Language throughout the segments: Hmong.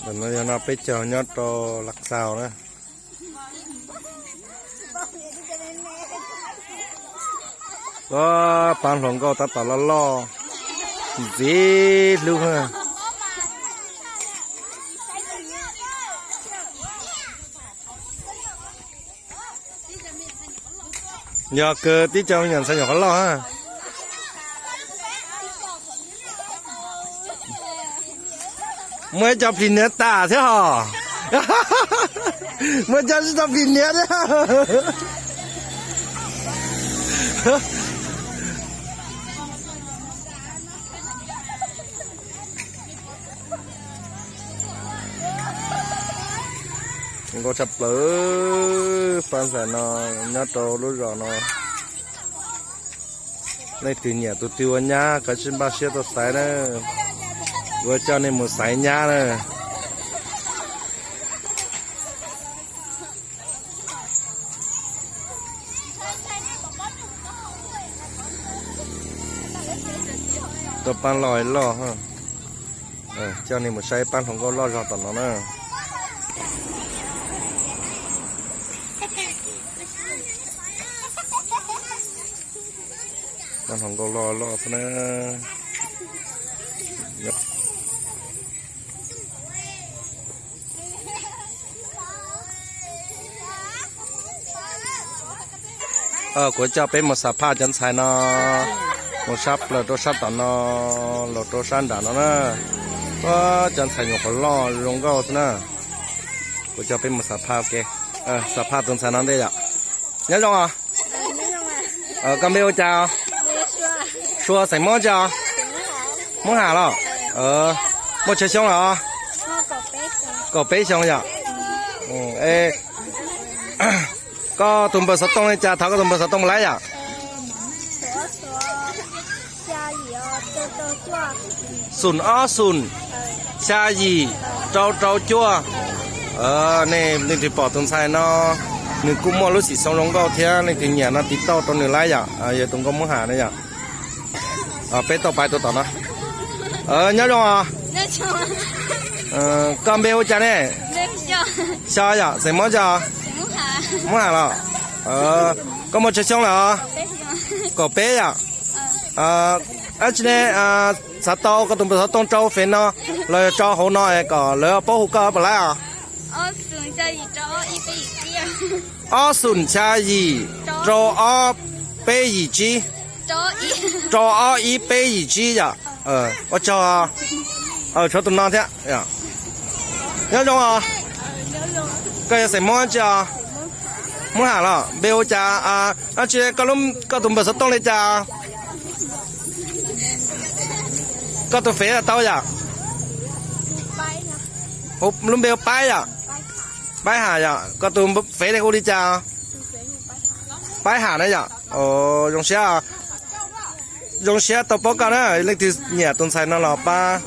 Ntawm no yog no peb caug nyob rau Lav Xaus na. Ua, pab hluas nkauj tab tom loj loj ntxiv hlub. Yog kawg tib co me nyuam ntxhais nyuam qhuav loj. Muaj ib co plis niam tas thiab hos. Muaj ib co tsis tau plis niam thiab. Zoo nkauj tshaj plaws pab ntxhais no nyob rau lub zos no. Leej twg nyiam tus twg ua nyab kav tsij npaj siab tuaj xaiv na. Kuv coj nej mus xaiv nyab na. Tuaj pab loj loj, coj nej mus saib pab hluas nkauj loj zog tom no na. Pab hluas nkauj loj loj xwb na. Kuv coj peb mus xam phaj cov ntxhais no, mus sab plaws rau sab tom no, los rau sab nram no na. Cov ntxhais nyuam qhuav loj zoo nkauj xwb na. Kuv coj peb mus xam phaj, xam phaj tus ntxhais no ntej yom. Nyob zoo os. Koj npe hu cas? Sua, xeem Hmoob tsi os? Hmoob Ham los? Muaj tsawg xyoo los? Kaum peb xyoo yom. Koj tus npawb xov tooj li cas, thov koj tus npawb xov tooj mus laib yom. Xoom ob xoom, xya yim, rau rau cuaj. Nej leej twg pom tus ntxhais no, nws kuj muaj lub xim xyoo zoo nkauj thiab, leej twg nyiam no tiv tauj rau nws laib yom, yog tus nkauj Hmoob Ham na yom. Peb tau pais tus tom no. Nyob zoo os. Koj npe hu cas ne? Xyo yom, xeem Hmoob tsi os? Hmoob Ham los? Koj muaj tsawg xyoo lawm os? Kaum peb yom. Ab tsi ne, xav tau koj tus npawb xov tooj rau fev no los yog rau hauv no es kom lawv paub hu koj puas laib os? Ob xoom xya yim, rau ob peb yim tsib. Rau ob ib peb yim tsib yom. Ua tsaug. Tshuav tus no thiab. Nyob zoo os. Koj yog xeem Hmoob tsi os? Hmoob Ham los? Npe hu cas? Ab tsi, koj tus npawb xov tooj li cas? Koj tus fev tau yom? Lub npe hu Paib yom? Paib Ham yom? Koj tus fev li hu li cas? Paib Ham na yom. Zoo siab, zoo siab tau paub koj na. Leej twg nyiam tus ntxhais no los pab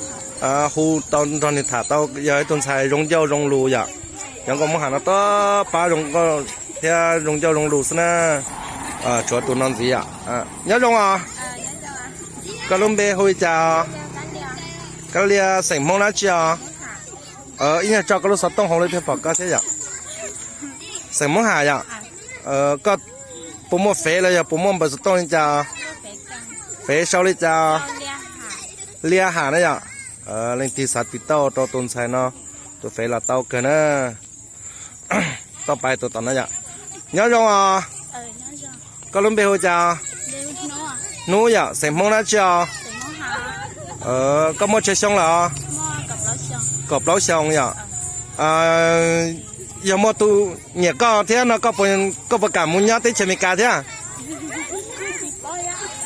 hu tau nrog nws tham tau, yog ib tus ntxhais zoo ncauj zoo lus yom. Cov nkauj Hmoob Ham no tuaj pab zoo nkauj thiab zoo ncauj zoo lus xwb na. Tshuav tus no ntxiv yom. Nyob zoo os. Koj lub npe hu li cas? Kab Lia, xeem Hmoob dab tsi os? Ib nyuag tso koj lub xov tooj hauv li thiaj pom koj thiab yom. Xeem Hmoob Ham yom. Koj puas muaj fev los yog puas muaj npawb xov tooj li cas? Fev sau li cas? Lia Ham na yom. Leej twg xav tiv tauj rau tus ntxhais no, tus fev los tau kawg na. Toj pais tus tom no yom. Nyob zoo os. Koj lub npe hu cas? Hnub yom, xeem Hmoob dab tsi os? Koj muaj tsawg xyoo lawm os? Kaum plaub xyoo yom. Yog muaj tus nyiam koj thiab no koj puas kam mus nyob teb chaws Amelikas thiab?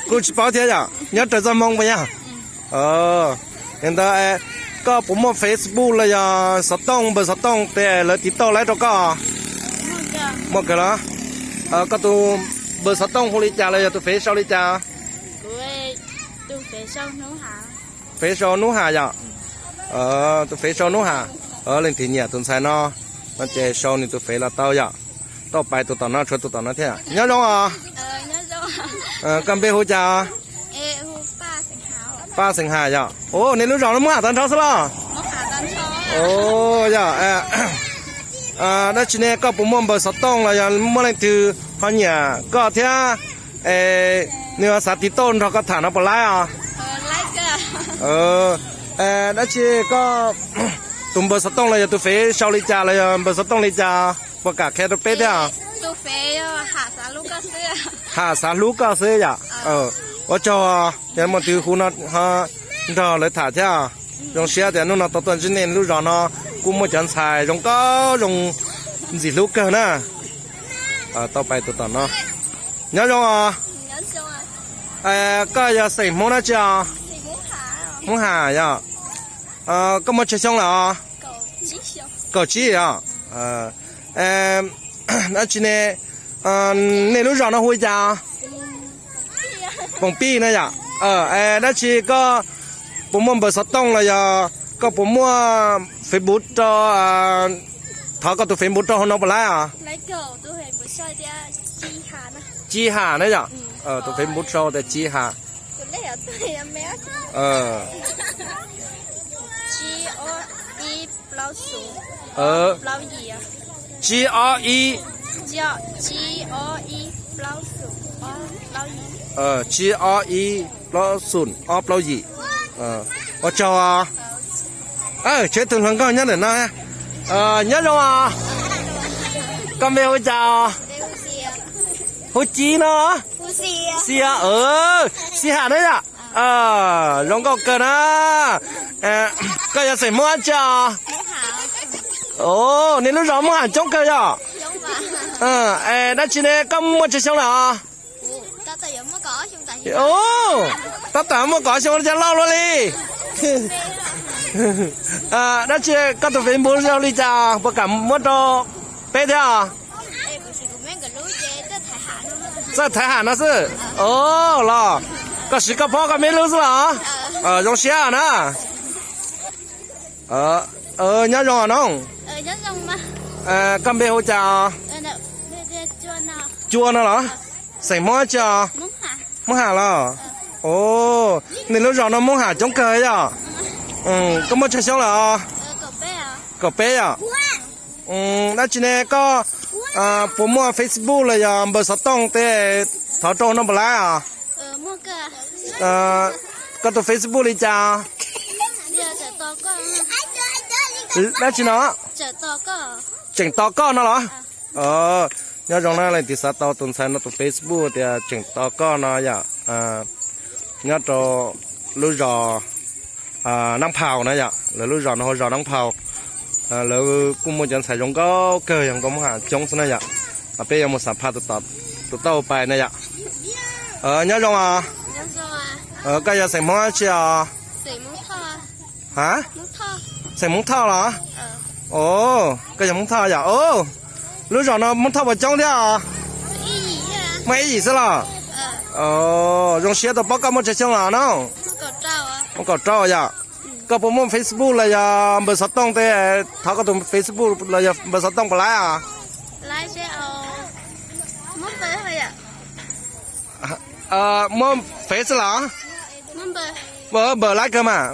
Kuj tsis paub thiab yom, nyob raws txoj hmoo puas yog? Li ntawd koj puas muaj Facebook los yog xov tooj, npawb xov tooj tes lawv tiv tauj laib rau koj? Muaj kawg los? Koj tus npawb xov tooj hu li cas los yog tus fev sau li cas? Fev sau Hnub Ham yom. Tus fev sau Hnub Ham. Leej twg nyiam tus ntxhais no, no ces sau nws tus fev los tau yom. Toj pais tus tom no, tshuav tus tom no thiab. Nyob zoo os. Koj npe hu cas? Paj Xeem Ham yom. Ua, nej lub zos lub Hmoob Ham tag nrho xwb los? Yog, dab tsi ne, koj puas muaj npawb xov tooj los yog muaj leej twg ho nyiam koj thiab, nws xav tiv tauj nrog koj tham no puas laib os? Dab tsi koj, tus npawb xov tooj los yog tus fev sau li cas los yog npawb xov tooj li cas, puas kam qhia rau peb thiab? Ham xav hlub koj xwb yom. Ua tsaug, yog muaj twg hu no ho nrog lawv tham thiab. Zoo siab tias hnub no tau tuaj ntsib nej lub zos no, kuj muaj cov ntxhais zoo nkauj zoo ntxim hlub kawg na. Tau pais tus tom no. Nyob zoo os. Koj yog xeem Hmoob dab tsi os? Hmoob Ham yom. Koj muaj tsawg xyoo lawm os? Kaum tsib os. Dab tsi ne, nej lub zos no hu li cas? Poom Pij na yom. Dab tsi koj puas muaj npawb xov tooj los yog koj puas muaj Facebook rau, thov koj tus Facebook rau hauv no puas laib os? Ci Ham na yom. Tus Facebook sau tias Ci Ham. Tsib ob ib, tsib ob ib plaub xoom ob plaub yim. Ua tsaug. Tshev tus hluas nkauj nyob ntawm no. Nyob zoo os. Koj npe hu cas? Hu Ci no. Xia, Xi Ham na yom. Zoo nkauj kawg na. Koj yog xeem Hmoob dab tsi os? Nej lub zos Hmoob Ham coob kawg yom. Dab tsi ne, koj muaj tsawg xyoo lawm os? Tab tom muaj kaum ob xyoo li cas loj luaj li. Dab tsi koj tus Facebook yog li cas puas kam muab rau peb thiab? Txawj thaiv ham no xwb. Los koj siv koj phob koj me lub xwb los? Zoo siab na. Nyob zoo os noog. Koj npe hu cas? Cua no los? Xeem Hmoob dab tsi os? Hmoob Ham los? Nej lub zos no Hmoob Ham coob kawg yom. Koj muaj tsawg xyoo lawm os? Kaum peb yom. Dab tsi ne koj puas muaj Facebook los yog npawb xov tooj tej, thov rau no puas laib os? Koj tus Facebook li cas? Dab tsi no? Tseem Tos Koj no los? Nyob zoo na, leej twg xav tau tus ntxhais no tus Facebook tias Tseem Tos Koj no yom. Nyob rau lub zos Nab Phau na yom, lawv lub zos no hu zos Nab Phau. Lawv kuj muaj cov ntxhais zoo nkauj kawg, yog nkauj Hmoob Ham coob xwb na yom. Peb yuav mus xam phaj tus tauj pais na yom. Nyob zoo os. Koj yog xeem Hmoob dab tsi os? Ha? Xeem Hmoob Thoj los? Koj yog Hmoob Thoj yom. Lub zos no Hmoob Thoj puas coob thiab os? Muaj ib yim xwb los? Zoo siab tau paub. Koj muaj tsawg xyoo los no? Muaj kaum rau yom. Koj puas muaj Facebook los yog npawb xov tooj tej, thov koj tus Facebook los yog npawb xov tooj puas laib os? Muaj Face los? Npawb laib kawg mas.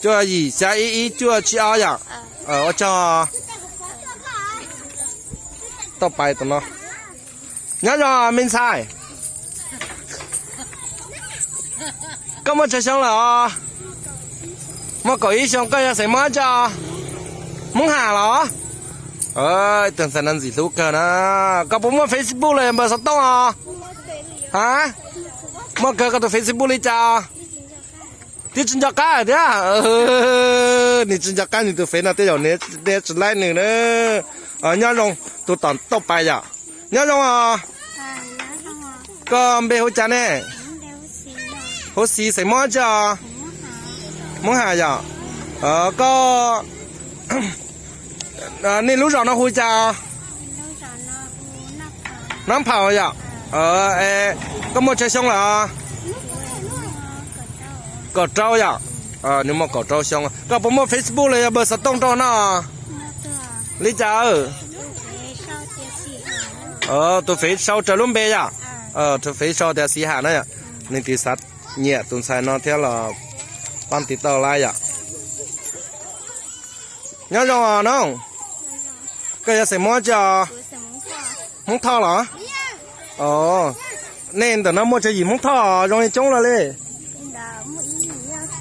Cuaj yim xya ib ib cuaj tsib ob yom. Ua tsaug. Tau pais tus no. Nyob zoo me ntxhais. Koj muaj tsawg xyoo lawm os? Muaj kaum ib xyoo. Koj yog xeem Hmoob dab tsi os? Hmoob Ham los? Tus ntxhais no ntxim hlub kawg na. Koj puas muaj Facebook los yog npawb xov tooj os? Ha? Muaj kawg. Koj tus Facebook li cas? Twb tsis nco qab thiab. Nws tsis nco qab nws tus Face no tej zaum nws tsis laib nws na. Nyob zoo, tus tom tauj pais yom. Nyob zoo os. Koj npe hu cas ne? Hu Xis, xeem Hmoob dab tsi os? Hmoob Ham yom. Koj, nej lub zos no hu cas? Nab Phau yom. Koj muaj tsawg xyoo lawm? Kaum rau yom. Nws muaj kaum rau xyoo. Koj puas muaj Facebook los yog npawb xov tooj rau no? Li cas? Tus Face sau raws lub npe yom. Tus Face sau tias Xis Ham na yom. Leej twg xav nyiam tus ntxhais no thiab los Pab tiv tauj laib yom. Nyob zoo os noog. Koj yog xeem Hmoob tsi os? Hmoob Thoj los? Nej ntawm no muaj tsawg yim Hmoob Thoj zoo li coob los li?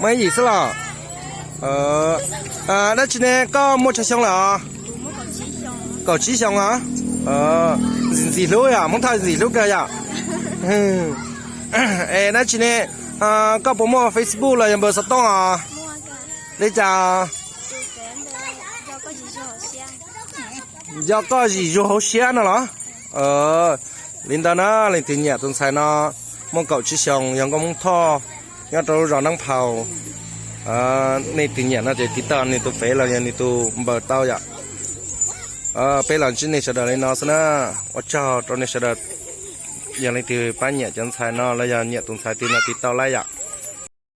Muaj ib yim xwb los? Dab tsi ne, koj muaj tsawg xyoo lawm os? Kaum tsib xyoo os. Ntxim ntxim hlub yom, Hmoob Thoj ntxim hlub kawg yom. Es dab tsi ne, koj puas muaj Facebook los yog npawb xov tooj os? Li cas? Nco koj zim zuag hauv siab no los? Li ntawd na, leej twg nyiam tus ntxhais no, muaj kaum tsib xyoos, yog nkauj Hmoob Thoj, nyob rau lub zos Neeb Phau. Nej twg nyiam no ces tiv tauj nws tus fev los yog nws tus npawb tau yom. Peb los ntsib nej sawv daws li no xwb na. Ua tsaug rau nej sawv daws. Yog leej twg pab nyiam cov ntxhais no los yog nyiam tus ntxhais twg no tiv tauj laib yom.